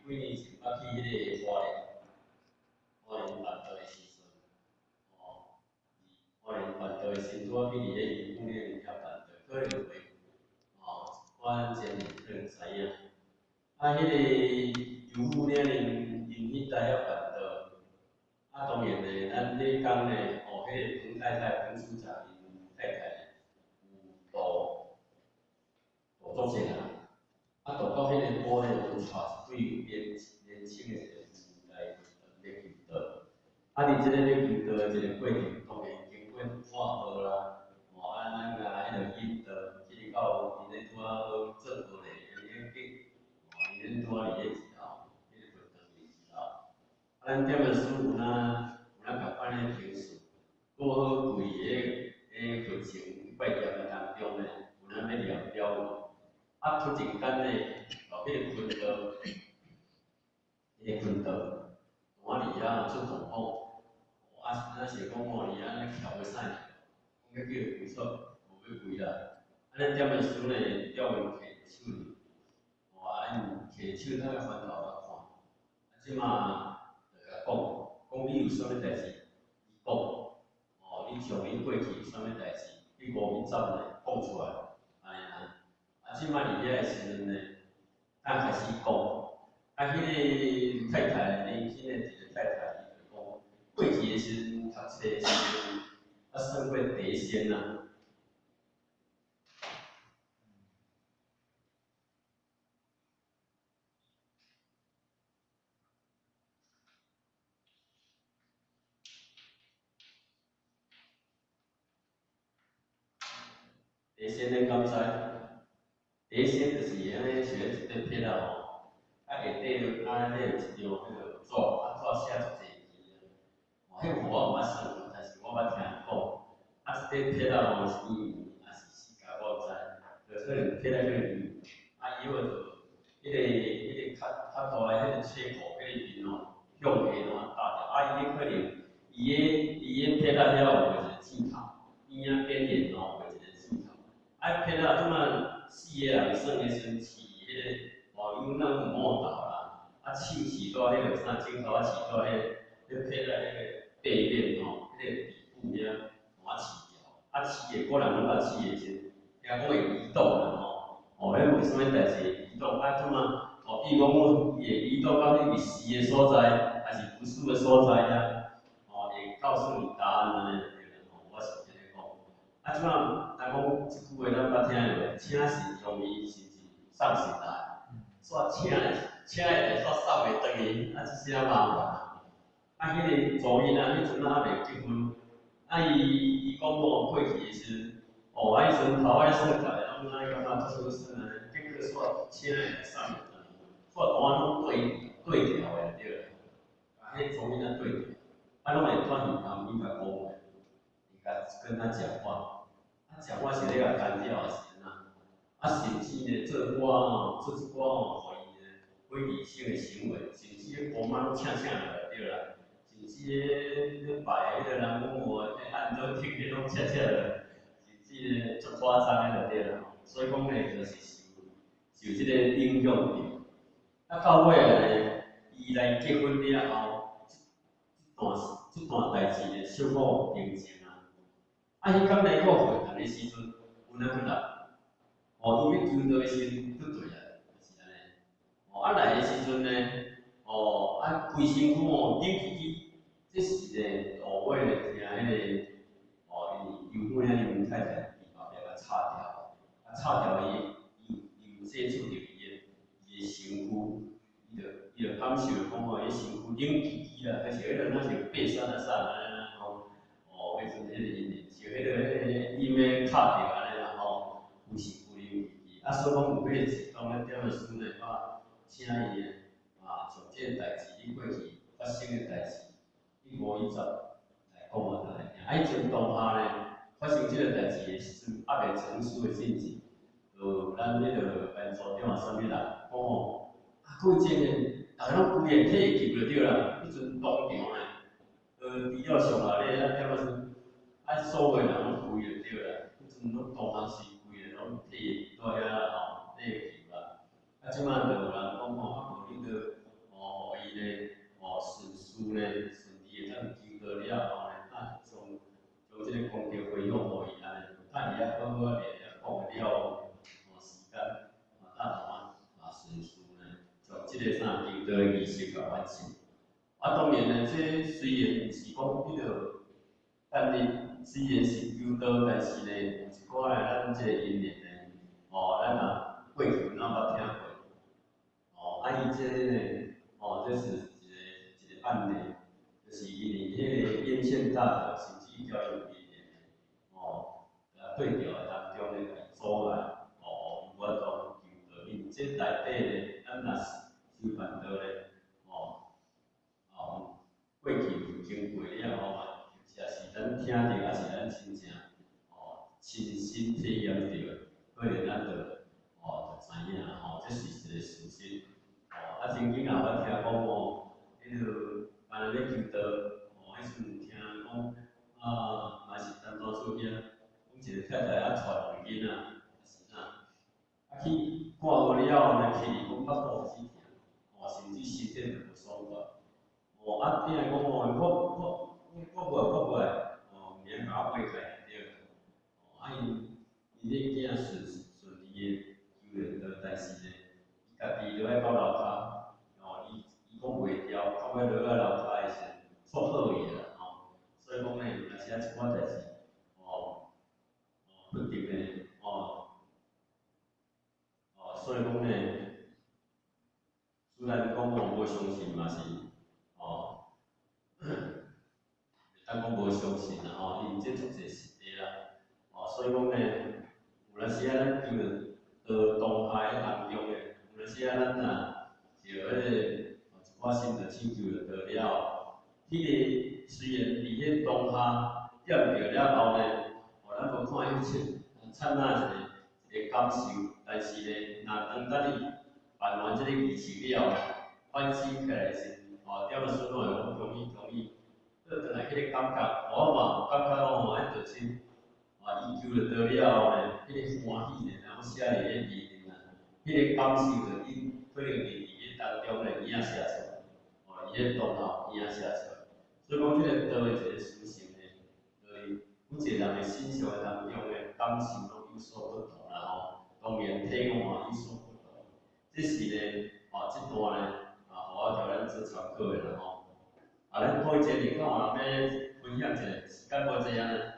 幾年前捌去彼個花蓮，花蓮辦道的時陣，哦，花蓮辦道的時陣，拄仔去佇咧油母嶺遐辦道，可能會，哦，我前年可能知影。啊，彼個油母嶺𪜶彼搭遐辦道，啊，當然咧，咱彼工咧，哦，彼個彭太太、彭處長𪜶太太有度度足濟人，啊，度到彼個埔咧，有帶一對年年輕的一個夫婦來咧求道。啊，佇這个咧求道的一個過程，當然經過破道啦，哦，啊，咱共彼个引導，一直到𪜶咧拄仔好做道咧，𪜶咧去，哦，𪜶咧拄仔佇咧一樓，彼個佛堂佇一樓。啊，咱踮的師有哪有哪共款的程序，拄好跪佇咧佛前拜念的當中咧，有哪欲念標語，啊，突然間咧，哦，彼個坤道，彼個坤道，我佇遐出狀況，啊，咱是講吼，伊按呢徛袂使，講欲叫伊跪煞，無欲跪啦。啊，咱踮的時呢，叫𪜶提手，哦，啊，𪜶提手，咱個翻頭來看，啊，這馬就共講，講你有啥物代誌，你講，哦，你將你過去有啥物代誌，你五米十呢講出來，按呢啦。啊，這馬佇遐的時陣呢，剛開始講，啊，彼個太太年輕的一個太太，伊就講，過去的時陣讀冊的時陣，啊，算過碟仙啦。碟仙恁敢知？碟仙就是按呢像一塊撇仔吼，啊下底啊內有一張彼个紙，啊紙寫足濟字啊。哦，彼個我毋捌算過，但是我捌聽人講，啊一塊撇仔吼是圓抑是四角，我毋知，就可能撇仔可能圓，啊伊彼個就彼個較較大的彼個切口，彼個面吼向下攏啊搭掉，啊伊彼可能伊个撇仔遐有畫一個箭頭，邊仔邊緣吼畫一個箭頭。啊，撇仔這馬四個人耍的時陣，飼彼個哦，有咱有魔豆啦，啊手飼佇彼個啥指頭仔飼佇彼個，彼撇仔彼個背面吼，彼個底部遐，互啊飼牢，啊飼的個人感覺飼的時陣，聽講會移動啦吼，哦，彼為啥物代誌會移動？啊，這馬哦，比如講伊會移動到你是的所在，抑是不是的所在遐，哦，會告訴你答案按呢就對啦，吼，我是按呢講。啊，這馬人講這句話，咱捌聽著無？請神容易，神送神難。煞請請會煞送袂轉去，啊，這啥麻煩啊！啊，彼個查某囡仔，彼陣仔猶未結婚，啊，伊伊講吼過去的時陣，哦，啊，彼陣頭仔算來攏按呢感覺足好耍按呢，結果煞請會送袂轉去，煞同仔攏對對調的對啦，共彼查某囡仔對調，啊，攏會轉去旁邊共講話，會共跟他講話，啊，講話是咧共干擾抑是按怎？啊，甚至呢做寡吼，做一寡吼，予伊呢非理性的行為，甚至彼姑媽攏請請落來對啦，甚至咧咧拜彼個人講話，彼按桌頂彼攏請請落來，甚至呢足誇張的就對啦。所以講呢，就是受受這個影響著。啊，到尾呢，伊來結婚了後，這段這段代誌呢，小可平靜啊。啊，彼工來到佛堂的時陣，有哪去來？哦，伊欲求道的時陣，去對啊，就是按呢。哦，啊來的時陣呢，哦，啊規身軀哦冷吱吱，這是呢，後尾呢聽彼個，哦，因為尤夫人𪜶太太佇後壁共插掉，啊插掉伊，伊伊有接觸著伊的身軀，伊就感受講吼，伊身軀冷吱吱啦，還是彼個若是爬山啊啥按呢啦吼，哦，彼陣彼個因受彼個彼個陰的敲著按呢啦吼，有身軀冷吱吱，啊所以講有彼個一當咧踮的師呢，我請伊呢，啊，從這個代誌，你過去發生的代誌，一五一十來講予大家聽。啊，彼陣當下呢，發生這個代誌的時陣，猶未成熟的進前，就咱彼個班組長啊，啥物人講吼，啊，各位這個，逐家攏規个體會入就對啦。彼陣當場呢，除了上下咧，咱踮的時陣，啊，所有人攏規就對啦。彼陣攏當下是規个攏體會佇遐啦吼，體會入啦。啊，這擺就有人講吼，啊無你著這個啥求道的儀式共完成。啊，當然呢，這雖然毋是講彼落，但是雖然是求道，但是呢，有一寡呢，咱這個因緣呢，哦，咱若過去有哪捌聽過，哦，啊，伊這個呢，哦，這是一個一個案例，就是因為彼個煙線大德甚至交有因緣呢，哦，啊對著的當中呢，共伊阻礙，哦，無法度求道，因為這內底呢，咱若是修辦道呢，哦，哦，過去有經過了後嘛，或者是咱聽著，抑是咱真正，哦，親身體驗著，可能咱就，哦，就知影吼，這是一個事實。哦，啊，曾經也捌聽講哦，彼落別人咧求道，哦，彼時陣聽講，啊，嘛是陳大師兄，講一個太太啊，帶兩個囡仔，抑是啥，啊去看好了後呢，去講腹肚開始疼，哦，甚至身體就無爽快。哦，啊，聽伊講哦，我我我我無愛，我無愛，哦，毋免共我掰開對。哦，啊𪜶𪜶咧囝順順利的求緣道，但是呢，伊家己就愛到樓跤，哦，伊伊講袂牢，到尾落來樓跤的時陣，錯好伊啦，吼，所以講呢，有當時仔一寡代誌，哦，哦，不定的，哦，哦，所以講呢，雖然講哦無相信嘛是，哦，會當講無相信啦，吼，因為這足濟實例啦，哦，所以講呢，有當時仔咱求道當下當中呢，有當時仔咱若著彼個一寡心就請求著道了後，彼個雖然佇彼當下點著了後呢，哦，咱無看彼剎剎那一個一個感受，但是呢，若當等伊辦完這個儀式了後，反省起來的時陣，哦，點仔孫仔會講恭喜恭喜，倒轉來彼個感覺，我嘛有感覺講吼，彼就親，啊，伊求著道了後呢，彼個歡喜呢，然後寫佇彼面頂啊，彼個感受就因可能佇佇彼當中呢影射出來，哦，佇彼當下影射出來。所以講，這個道的一個殊勝呢，就是每一個人的身上的當中的感受攏有所不同啦吼。當然體悟嘛有所不同。這是呢，哦，這段呢，啊，予我予咱做參考的啦吼。啊，咱過一個，看有人欲分享一下，時間無濟啊。